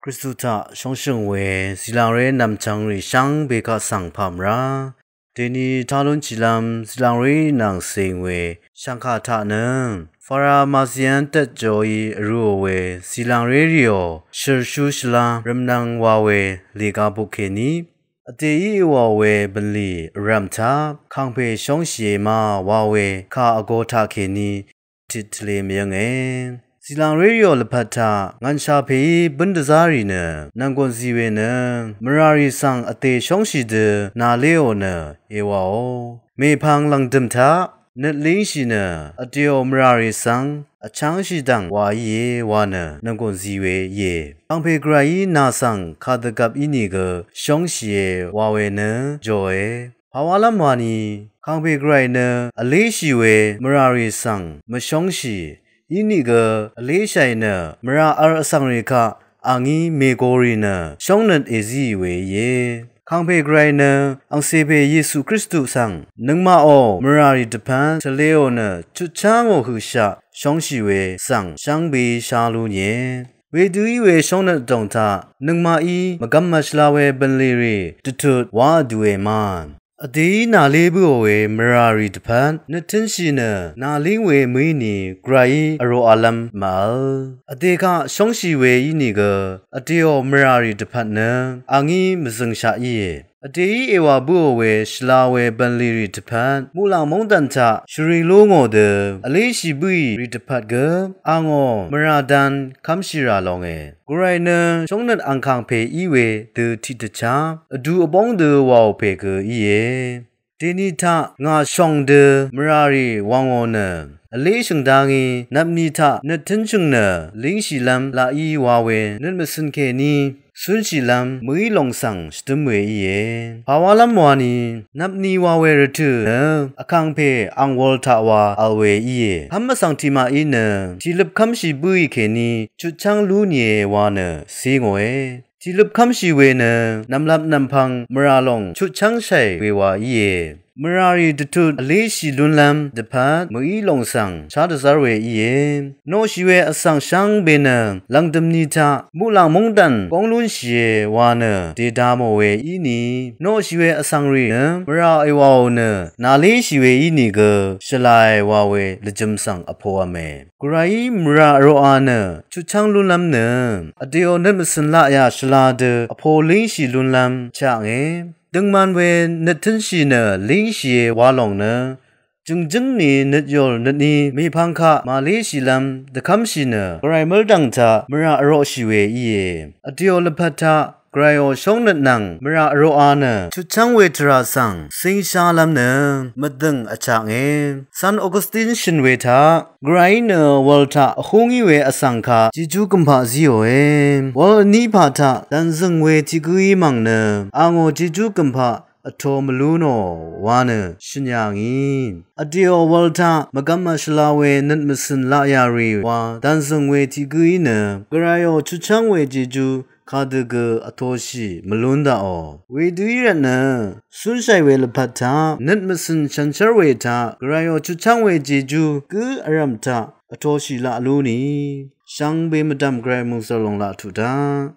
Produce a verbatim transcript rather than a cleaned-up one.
Kristu taq shóngshø̀ng we zìlàngré nv̀mchvng rì shvngbe kaq svng pà mvrá. Dèni tá lúnshìlv́m zìlàngré nvng cèng we shv̀ngkà taq nø Faramasian dvt jòí vrūò we zìlàngré rìò shø̀rshú shvlá rvmnvng wa we lèga buk kèní vdèí èwàò we bv̀nlì vrv̀m taq kàngpè shóngshìe ma wa we kà vgō taq kèní tit tvlē mvyv̄nge. Zìlàngré rìò lvpat taq ngv̀nshà pèí bǿn dvzá rì nø nv̀nggùn zi we nø mvràrì svng vdè shóngshì dø nàléò nø èwàò. Mèpvng lv̀ngdø̀m taq nøt língshì nø vdèò mvràrì svng vchv́ngshì dv̀ng wa íe wa nø nv̀nggùn zi we íe. Kàngpè Gvrayí nà svng kàdvgvp ínìgø shóngshìe wa we nø jòe. Pàwálv́m wani, kàngpè Gvray nø vléshì we mvràrì svng mvshóngshì, inìgø vléshàì nø mvrà v̄l vsvng rì kaq a ngí mègorì nø shóngnøt èzíì we íe. Kàngpè Gvray nø angcè pè Yesu Kristu svng nøngmaqò mvràrì dvpvt tvlēò nø chutchv́ngò høqshaq shóngshì we svng shvngbeí shá lú nìe. Wedø í we shóngnøt vdòng taq nøngmaqí mvgvm mvshvla we bv̀nlì rì dvtut wá vdue ma. Vdèí nàlé bǿò we mvràrì dvpvt nøt tǿnshì nø nàlíng we mø̀íni Gvrayí vrōqalv́m màvl. Vdè kaq shóngshì we ínìgø vdèò mvràrì dvpvt nø a ngí mvzø̀ngshaq íe. Vdèí èwà bǿò we shvla we bv̀nlì rì dvpvt muqlàng móngdàn taq shvring lú ngò dø vléshì bǿì rì dvpvt gø angò mvrà dan kv́mshì rà longe. Gvray nø shóngnøt angkàng pè í we dø tiqdvchá vdu vbóng dø wàò pè gø íe. Dèni taq ngà shòng dø mvràrì wàngò nø vléshø̀ng dá ngí nvpni taq nøt tǿnshø̀ng nø língshìlv́m laqí wa we nøt mvcø̀n kèní cúnshìlv́m mø̀í lòng svng shvdǿm we íe. Pàwálv́m wani nvpni wa we rvtø̀ nø vkàngpè ang wūl taq wa vl we íe. Kv́m vsvng tiqmaqí nø tìløp kv́mshì bǿì kèní chutchv́ng lú nìe wa nø cé ngòe. Tìløp kv́mshì we nø nv̀mlap nv̀mpvng mvrà lòng chutchv́ngshàì we wa íe. Mvràrì dvtut vléshì lúnlv́m dvpvt mø̀í lòng svng shá dvzv́r we íe. Noqshì we vsvng shvngbe nø lv̀ngdø̀m ni taq muqlàng móngdàn góng lúnshìe wa nø dèda mò we íni. Noqshì we vsvng rì nø mvrà èwàò nø nàléshì we ínìgø shvlae wa we lvjø̄m svng vpov̄me. Gvrayí mvrà vroqa nø chutchv́ng lúnlv́m nø vdèò nøt mvcø̀n laqyà shvla dø vpo língshì lúnlv́m chaqnge. Døngman we nøt tǿnshì nø língshìe wa lòng nø jø̀ngjǿng ni nøtyòl nøtní mèpvng kaq màléshìlv́m dvkv́mshì nø Gvray mv́rdv̀ng taq mvrà vroqshì we íe. Vdèò lvpat taq Gvrayò shóngnøt nvng mvrà vroqa nø chutchv́ng we tvrà svng cíngshálv́m nø mvdø̀ng vchaknge. San Augustin shø̀n we taq Gvrayí nø wūl taq vhú ngí we vsvng kaq jejú gø̀mpaq zíòe. Wūl vní paq taq dv̀nzø̀ng we tiq gǿí mv̀ng nø angò jejú gø̀mpaq vto mvlú nò wa nø shø̀n yà ngì. Vdèò wūl taq mvgvm màshvla we nøt mvcø̀n laqyà rì wa dv̀nzø̀ng we tiq gǿí nø Gvrayò chutchv́ng we jejú kadø gø vtoshì mvlún daqò. Wedø í rvt nø cúnshàì we lvpat taq nøt mvcø̀n shànshér we taq Gvrayò chutchv́ng we jejú gǿ vrv̀m taq vtoshì laq lú ni. Shvngbe mvdv̀m Gvray mòngsv̀r lòng laq tuq daq.